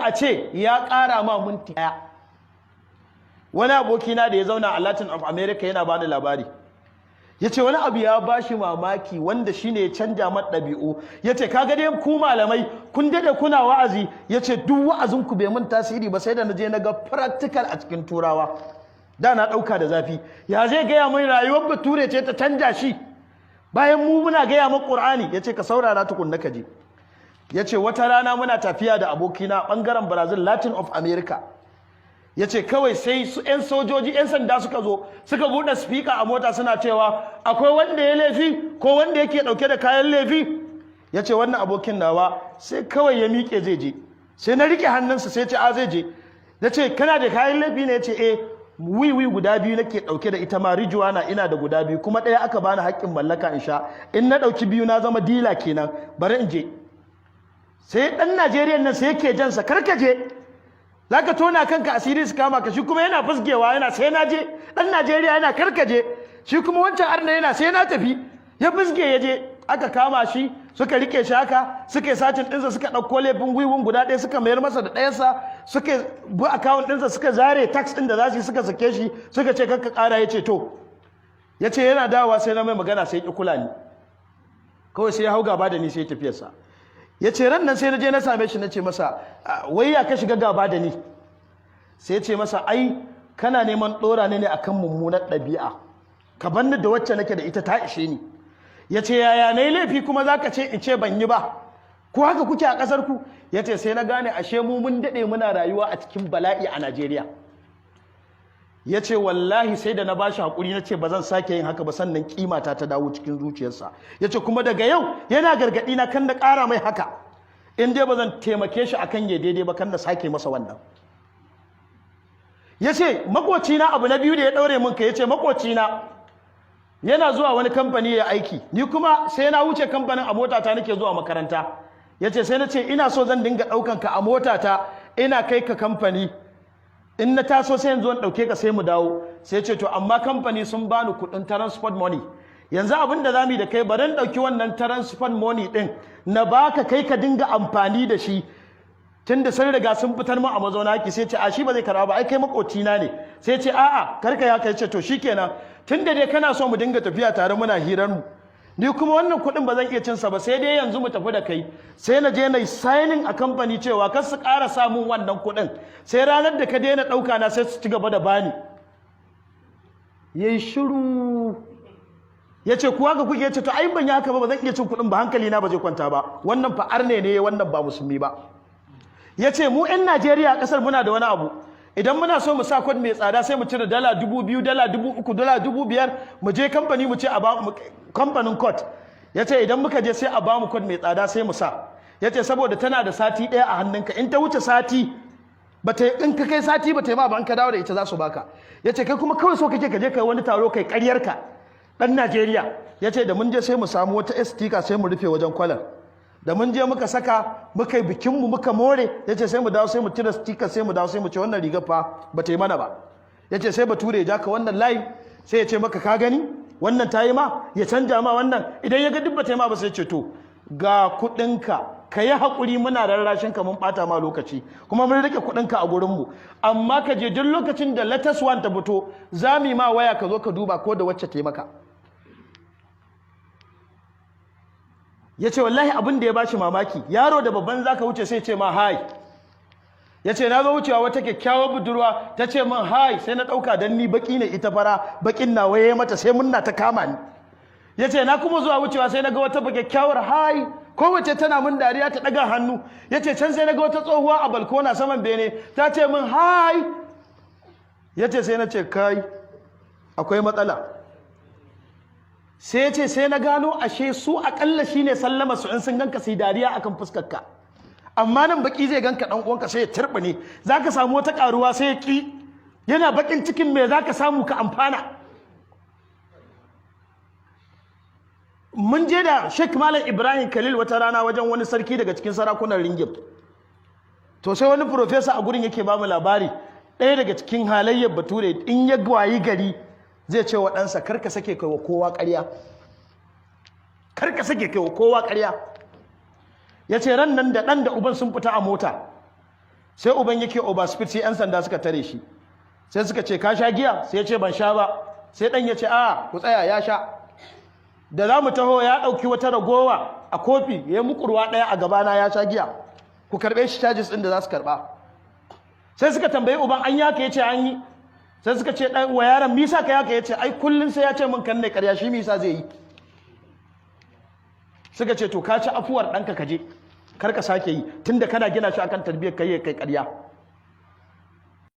a ce ya ƙara ma minti ɗaya. Wani abokina da ya zauna a Latin of America yana bani labari, ya ce wani abu ya ba shi mamaki wanda shi ne ya canja mat ɗabi'u. Ya ce, kaga dai ku malamai kun daɗe kuna wa'azi. Ya ce duk wa'azinku bai mun tasiri ba sai da na je na ga practical a cikin Turawa. Da na ɗauka da zafi, ya zai gaya min rayuwar Bature ce ta canja shi bayan mu muna gaya min Ƙur'ani? Ya ce ka saurara tukunna ka je. Ya ce wata rana muna tafiya da abokina ɓangaren Brazil, Latin of America. Ya ce kawai sai su 'yan sojoji, 'yan sanda suka zo suka buɗe speaker a mota suna cewa, "Akwai wanda ya laifi ko wanda yake ɗauke da kayan laifi?" Ya ce wannan abokin nawa sai kawai ya miƙe zai je, sai na riƙe hannunsa. Sai ce a zai je. Ya ce, "Kana da kayan laifi ne?" Ya ce, "Eh, wiwi guda biyu nake ɗauke da ita, marijuana ina da guda biyu, kuma ɗaya aka bani haƙƙin mallaka in sha. In na ɗauki biyu na zama dealer kenan, bari in je." Sai ɗan Najeriya nan sai yake jansa, "Karka je, za ka tona kanka asiri su kama ka." Shi kuma yana fusgewa yana, "Sai na je." Ɗan Najeriya yana, "Karka je." Shi kuma wancan arna yana, "Sai na tafi." Ya fusge ya je, aka kama shi, suka rike shi haka, suka yi searching ɗinsa, suka ɗauko laifin wiwin guda ɗaya, suka mayar masa da ɗayansa, suka bi account ɗinsa, suka zare tax ɗin da za su yi, suka sake shi, suka ce kakka ƙara. Ya ce to, ya ce yana dawowa sai na mai magana, sai ya ƙi kula ni kawai, sai ya hau gaba da ni, sai ya tafiyarsa. Ya ce ran nan sai na je na same shi, na ce masa, "Wai ya ka shiga gaba da ni?" Sai ya ce masa, "Ai kana neman ɗora ni ne akan mummunar ɗabi'a, ka bar ni da wacce nake da ita, ta ishe ni." Ya ce, "Yaya na yi laifi kuma za ka ce in ce ban yi ba? Ko haka kuke a ƙasar ku?" Ya ce sai na gane ashe mu mun daɗe muna rayuwa a cikin bala'i a Najeriya. Ya ce wallahi sai da na ba shi haƙuri, na ce ba zan sake yin haka ba, sannan kimata ta dawo cikin zuciyarsa. Ya ce kuma daga yau yana gargaɗi na kan na ƙara mai haka, in dai ba zan taimake shi akan ya daidai ba, kan na sake masa wannan. Ya ce makocina, abu na biyu da ya ɗaure min ka, ya ce makocina yana zuwa wani kamfani ya aiki, ni kuma sai na wuce kamfanin a motata nake zuwa makaranta. Ya ce sai na ce ina so zan dinga ɗaukan ka a motata ina kai ka kamfani, in na taso sai yanzu in ɗauke ka sai mu dawo. Sai ce to, amma kamfani sun bani kuɗin transport money, yanzu abin da zamu yi da kai, bari in ɗauki wannan transport money ɗin na baka, kai ka dinga amfani da shi, tunda sun riga sun fitar mu a mazauna haki. Sai ce a shi ba zai karba ba, ai kai makocina ne. Sai ce a'a, karka ya kai. Ce to shikenan, tunda dai kana so mu dinga tafiya tare muna hirar mu, ni kuma wannan kuɗin ba zan iya cin sa ba, sai dai yanzu mu tafi da kai, sai na je na yi signing a kamfani cewa kar su ƙara samun wannan kuɗin, sai ranar da ka daina ɗauka na sai su ci gaba da bani. Yayi shiru, ya ce, "Kuwa ga kuke?" Ce to ai ban yi haka ba, ba zan iya cin kuɗin ba, hankali na ba zai kwanta ba. Wannan fa arne ne, wannan ba Musulmi ba. Ya ce mu 'yan Najeriya a ƙasar muna da wani abu, idan muna so mu sa coat mai tsada sai mu cire $2,000, $3,000, $5,000, mu je kamfani mu ce a ba mu kamfanin coat. Ya ce idan muka je sai a ba mu coat mai tsada sai mu sa. Ya ce saboda tana da sati ɗaya a hannunka, in ta wuce sati bata, in ka kai sati bata yi ma ba, in ka dawo da ita za su baka. Ya ce kai kuma kawai so kake ka je kai wani taro kai ƙaryarka ɗan Najeriya. Ya ce da mun je sai mu samu wata sticker sai mu rufe wajen kwalar, da mun je muka saka muka yi bikinmu muka more. Ya ce sai mu dawo sai mu cire sticker, sai mu dawo sai mu ce wannan rigar fa ba ta yi mana ba. Ya ce sai Bature ya ja ka wannan layi, sai ya ce maka, "Ka gani, wannan ta yi ma?" Ya canja ma wannan. Idan ya ga duk ba ta yi ma ba, sai ce, "To ga kuɗinka, ka yi haƙuri, muna rarrashin ka, mun ɓata ma lokaci, kuma mun rike kuɗinka a gurinmu, amma ka je duk lokacin da latest one ta fito za mu yi ma waya, ka zo ka duba ko da wacce ta yi maka." Ya ce wallahi abin da ya bashi mamaki, yaro da babban zaka wuce sai ce ma, "Hi." Ya ce na zo wucewa, wata kyakkyawar budurwa ta ce min, "Hi." Sai na ɗauka don ni baki ne, ita fara, bakin na waye mata, sai munna ta kama ni. Ya ce na kuma zuwa wucewa sai na ga wata kyakkyawar, "Hi." Kowace tana min dariya ta ɗaga hannu. Ya ce can sai na ga wata tsohuwa a balkona saman bene ta ce min, "Hi." Ya ce sai na ce, "Kai, akwai matsala." Sai ya ce sai na gano ashe su akalla shine sallama su, in sun ganka sai dariya akan fuskarka. Amma nan baki zai ganka dan uwanka sai ya turbine, zaka samu wata karuwa sai ya ki, yana bakin cikin me zaka samu ka amfana. Mun je da Sheikh Malam Ibrahim Khalil wata rana wajen wani sarki daga cikin sarakunan Ringim. To sai wani professor a gurin yake bamu labari, ɗaya daga cikin halayyar Bature, in ya wayi gari zai ce wa ɗansa, "Karka sake kai wa kowa ƙarya, karka sake kai wa kowa ƙarya." Ya ce ran nan da ɗan da uban sun fita a mota, Sai uban yake overspeed, sai 'yan sanda suka tare shi. Sai suka ce, "Ka sha giya?" Sai ya ce, "Ban sha ba." Sai dan ya ce, "A, ku tsaya, ya sha. Da za mu taho ya ɗauki wata ragowa a kofi ya yi mukurwa ɗaya a gabana, ya sha giya. Ku karɓe shi charges ɗin da za su karɓa." Sai suka tambayi uban, "An yaka?" Ya ce, "An yi." Sai suka ce ɗan wa yaron, "Misa ka yaka?" Ya ce, "Ai kullum sai ya ce min kan ne ƙarya, shi misa zai yi?" Suka ce, "To, ka ci afuwar ɗanka, ka je kar ka sake yi, tunda kana gina shi akan tarbiyyar kai kai ƙarya."